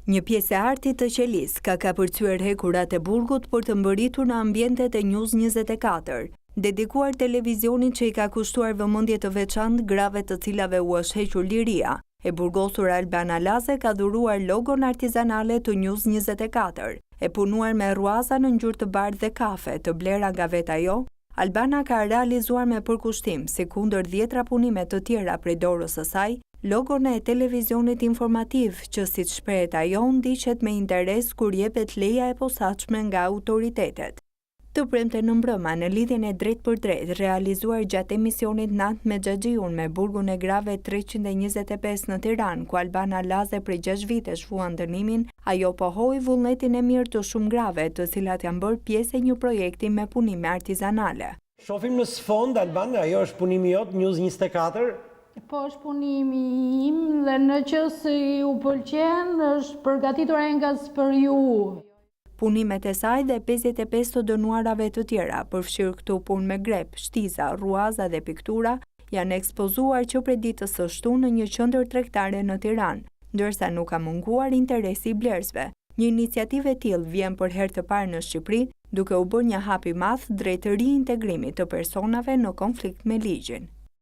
Një pjesë e artit të qelisë ka kapërcyer hekurat e burgut për të mbërritur në ambientet e News 24. Dedikuar televizionit që i ka kushtuar vëmendje të veçantë grave të cilave u është hequr liria, e burgosura Albana Laze ka dhuruar logon artizanale të News 24, e punuar me rruaza në ngjyrë të bardhë dhe kafe, të blera nga vetë ajo, Albana ka realizuar me përkushtim, sikundër dhjetra punime të tjera prej dorës së saj, logon e televizionit informativ, që siç shprehet ajo, ndiqet me interes kur jepet leja e posaçme nga autoritetet. Të premten në mbrëma, në lidhjen e drejtpërdrejtë, realizuar gjatë emisionit Natë me Xhaxhiun me burgun e grave 325 në Tiranë, ku Albana Laze prej 6 vitesh vuan dënimin, Ajo pohoi vullnetin e mirë të shumë grave, të cilat janë bërë pjesë e një projekti me punime artizanale. Shofim në sfond, Albana, ajo është punimi jot, News 24? Po, është punimi im dhe në qoftë se ju pëlqen, është përgatitur enkas për ju. Punimet e saj dhe 55 të dënuarave të tjera, përfshirë këtu punë me grep, shtiza, rruaza dhe piktura, janë ekspozuar që prej ditës së shtunë në një qendër tregtare në Tiranë, ndërsa nuk ka munguar interesi i blerësve. Një iniciativë e tillë vjen për herë të parë në Shqipëri, duke u bërë një hap i madh drejt riintegrimit të personave në konflikt me ligjin.